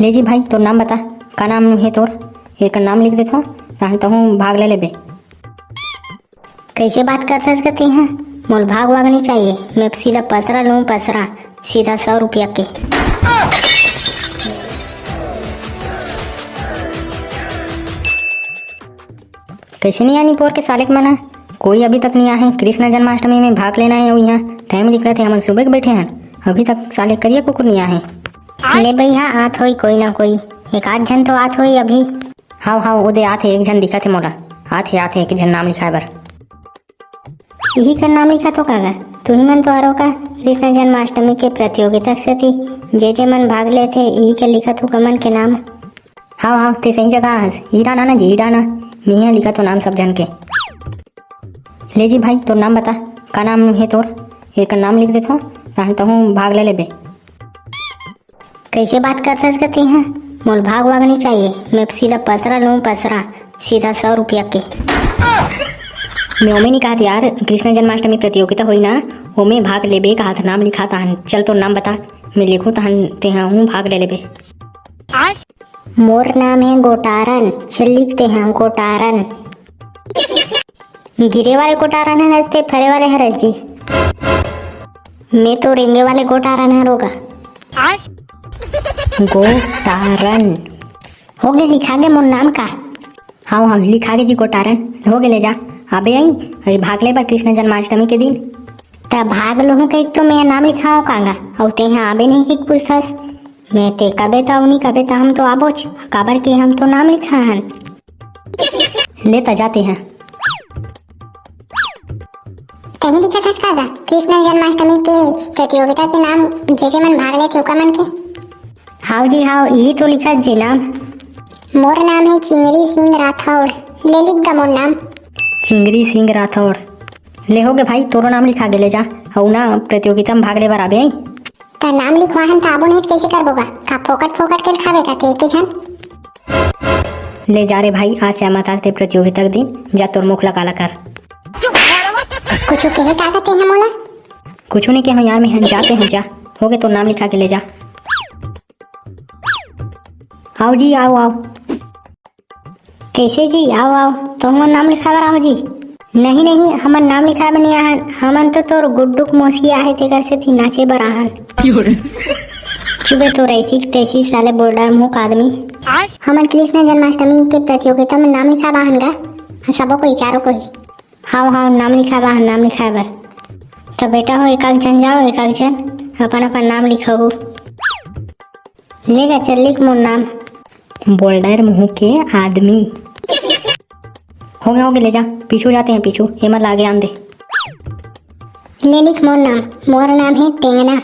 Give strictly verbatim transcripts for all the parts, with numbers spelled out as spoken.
ले जी भाई, तोर नाम बता, का नाम हे तोर? एक नाम लिख देथव, तहन तहूँ भाग ले लेबे। कइसे बात करथस ग तेंहा? मोला भाग वाग नइ चाहिए, मैं सीधा पसरा लूँ, पसरा, सीधा सौ रुपया के। कइसे नइ आनी पोर के साले के मन ह? कोई अभी तक नइ आहे। कृष्ण जन्माष्टमी में भाग लेना हे अउ इहाँ टाइम निकलत हे, हमन सुबह के बैठे हन, अभी तक साले करिया कुकुर नइ आहे। ले भैया, आत होई कोई ना कोई, एक आध झन तो आत होई अभी। हाव हाव, ओदे आत हे, एक झन दिखत हे मोला, आत हे आत हे, एक झन नाम लिखाए बर। इही कर नाम लिखत हो का गा? तुही मन तो हरो का कृष्ण जन्माष्टमी के प्रतियोगिता सेती जे जे मन भाग लेथे, इही कर लिखत हो का मन के नाम? हाव हाव, ते सही जगह हस। ईडा ना ना जी, ईडा ना। मेंहा लिखत हो नाम सब झन के। ले जी भाई, तोर नाम बता, का नाम हे तोर? एक नाम लिख देथव, तहन तहूँ भाग ले लेबे। कइसे बात करथस ग तेंहा? मोला भाग वाग नइ चाहिए, मैं सीधा पसरा लूँ, पसरा, सीधा सौ रुपया के। मैं ओमे नइ कहत यार, कृष्ण जन्माष्टमी प्रतियोगिता होई ना, ओमे भाग लेबे कहत, नाम लिखा तहन। चल तोर नाम बता, मैं लिखूँ तहन तेंहा हूँ भाग ले लेबे। मोर नाम हे गोटारन, चल लिख तेंहा गोटारन। गिरे वाले गोटारन हरस ते फरे वाले हरस जी? मैं तो रेंगे वाले गोटारन हरों गा। गोटारन। होगे, लिखा गे मोर नाम का? हाव हाव, लिखा गे जी गोटारन। होगे, ले जा। अबे आई, अरे भाग ले बर कृष्ण जन्माष्टमी के दिन। त भाग लूहूँ कहिके तो मैं नाम लिखाओ कांगा, अउ तेंहा आबे नहीं कहिके पूछथस। मैं ते कबे त अउ नी कबे त हम तो आबोच, काबर के हम तो नाम लिखा हन। ले त जाते हैं। कहीं दिखत हस का गा कृष्ण जन्माष्टमी के प्रतियोगिता के नाम, जे जे मन भाग लेथे ओकर मन के? हाव जी हाव, इही तो लिखत जी नाम। मोर नाम हे चिंगरी सिंह राठौड़, ले लिख गा मोर नाम। चिंगरी सिंह राठौड़। ले होगे भाई, तोरो नाम लिखा गे, ले जा। अउ ना प्रतियोगिता में भाग ले बर आबे आई। त नाम लिखवाहन त आबो नहीं त कइसे करबो गा? का फोकट फोकट के खाबे का ते एके झन? ले जा रे भाई, आज चाय मतास ते प्रतियोगिता के दिन, जा तोर मुख ला काला कर। कुछु कहे का गा तेंहा मोला? कुछु नहीं कहे यार, मैं जाते हूँ, जा। होगे तोर नाम लिखा के ले जा। आओ जी, आओ, आओ। कइसे जी? आओ, आओ, तुमन नाम लिखाए बर आओ जी। नहीं, नहीं, हमन नाम लिखाए बर नहीं आहन, हमन तो तोर गुड्डू के मौसी आहे, तेकर सेती नाचे बर आहन। चुबे तोर ऐसी तैसी साले बोल्डर मुंह का आदमी। हमन कृष्ण जन्माष्टमी के प्रतियोगिता में नाम लिखाए बर आहन गा, सबो कोई, चारों कोई। हाव, हाव, नाम लिखाए बर आहन, नाम लिखाए बर। त बेटा हो, एकाक झन जाओ, एकाक झन अपन अपन नाम लिखाओ। ले गा, चल लिख मोर नाम। बोल्डर मुंह के आदमी। होगे, होगे, ले जा, पीछू जाते हैं, पीछू, एमन ला आगे आन दे। ले लिख मोर नाम, मोर नाम हे टेंगना।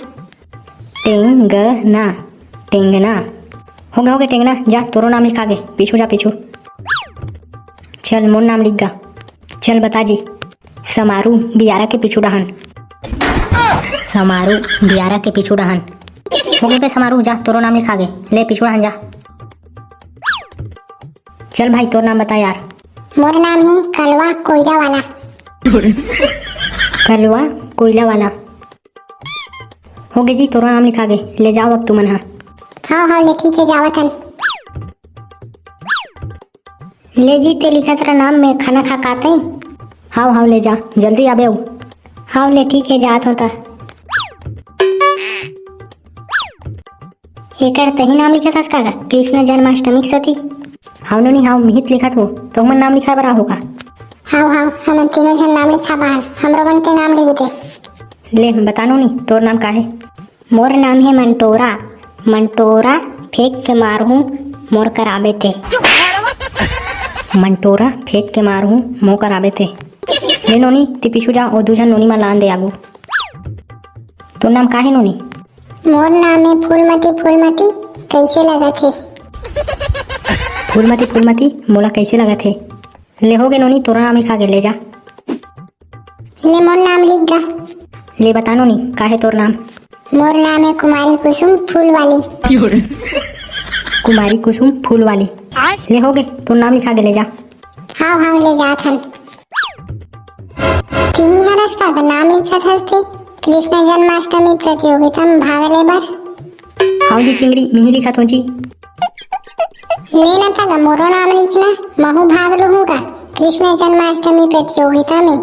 टेंगना, टेंगना। होगे, होगे, टेंगना, जा, तोरो नाम लिखा गे, पीछू जा, पीछू। चल, मोर नाम लिख गा। चल, बता जी। समारू बियारा के पीछू डहन। समारू बियारा के पीछू डहन। होगे बे समारू, जा, तोरो नाम लिखा गे। ले, पीछू डहन जा। चल भाई, तोर नाम बता यार। मोर नाम हे कलवा कोयला वाला। कलवा कोयला वाला। होगे जी, तोरो नाम लिखा गे। ले जाओ अब तुमन हा। हाव, हाव, ले ठीक हे, जावत हन। ले जी, ते लिखत रह नाम, मैं खाना खा के आत हँव। हाव, हाव, ले जा, जल्दी आबे अउ। हाव, ले ठीक हे, जात हँव त। एकर तहीं नाम लिखत हस का गा, कृष्ण जन्माष्टमी के सती? हाव नोनी, हाव, मिहित लिखत हँव, तुमन नाम लिखाए बर आहो का? हाव, हाव, हमन तीनों झन नाम लिखाबो, हमरो मन के नाम लिख दे। ले, बता नोनी, तोर नाम का हे? मोर नाम हे मंटोरा। मंटोरा फेंक के मारहूँ, मोर कराबे ते। मंटोरा फेंक के मारहूँ, मोर कराबे ते। ले नोनी, ते पीछू जा, ओ दू झन नोनी मन ला आन दे आगू। तोर नाम का हे नोनी? मोर नाम हे फूलमती। फूलमती, कइसे लगत हे? फूलमती, फूलमती, मोला कइसे लगत हे? ले होगे नोनी, तोरो नाम लिखा गे, ले जा। ले मोर नाम लिख गा। ले बता नोनी, का हे तोर नाम? मोर नाम हे कुमारी कुसुम फूल वाली। कुमारी कुसुम फूल वाली। ले होगे, तोर नाम लिखा गे, ले जा। हाव, हाव, ले जात हन। तिही हरस का नाम लिखत हस ते कृष्ण जन्माष्टमी प्रतियोगिता में भाग ले बर? आओ जी चिंगरी, मिही लिखत हो जी। ले ना ता गा, मोरो नाम लिखना, महू भाग लूहूँ गा कृष्ण जन्माष्टमी प्रतियोगिता में।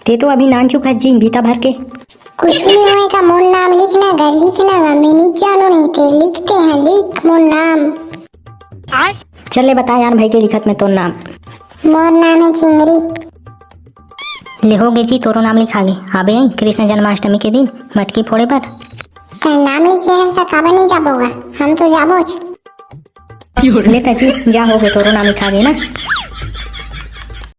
ते तो अभी नानचुक हस जी, बीता भर के। कुछ नहीं होएगा, मोर नाम लिखना गा, लिखना गा, मैं नहीं जानू नहीं ते लिखते हैं, लिख मोर नाम। चल ले बता यार भाई के लिखत में तोर नाम। मोर नाम है चिंगरी। ले हो गे जी, तोरो नाम लिखा गे। आबे कृष्ण जन्माष्टमी के दिन मटकी फोड़े बर। त नाम लिखे है त काबर नहीं जाबो गा, हम तो जाबोच। ले त जी जा, हो गे, तोरो नाम लिखा गे ना।